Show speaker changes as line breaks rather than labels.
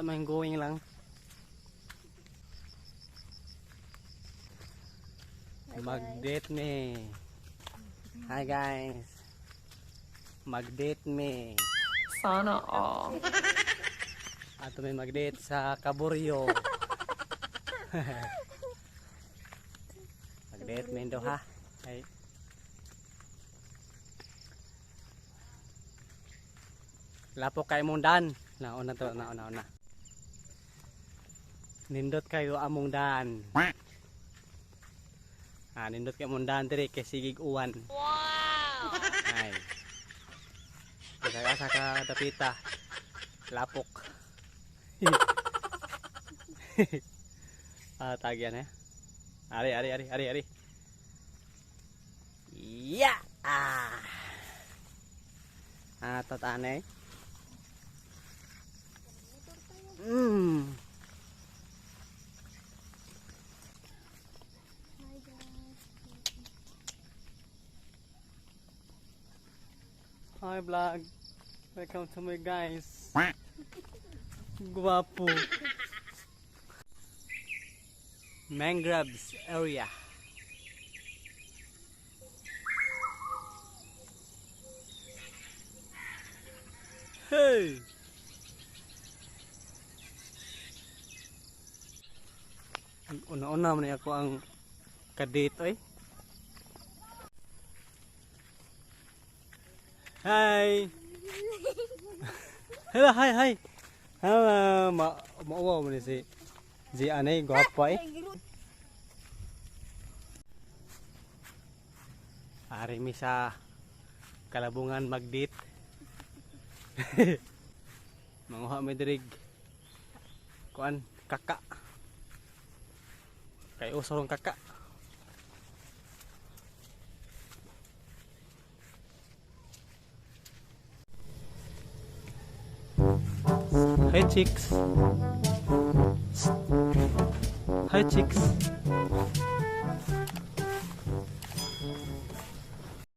Asa man going lang. Mag-date me. Hi, guys. Mag-date me.
Sana all.
Ato may mag-date sa Kaburyo. Mag-date me do ha. Ay. Lapok kay mong dan. Nauna to, nauna una. Nindot kayo among dan. Ah, nindot kay among dan diri kay sigig uwan. Wow. Ay. Bisag asa ka dapita. Lapok. Ah, tagyan eh. Ari, ari, ari, ari, ari. Ya. Ah. Ah, tatane.
Hi, guys.
Hi, vlog. Welcome to my guys. Guwapo. Mangroves area. Hey! Una-una man ako ang kadate oy. Hi! Hello, hi, hi. Hello, mauwaw mo ni si si anay, gwapo eh. Ari mi sa kalabungan magdate. Manguha mi dirig. Kuan, kaka. Kay uso rong kaka. Hi, chicks. Hi, chicks.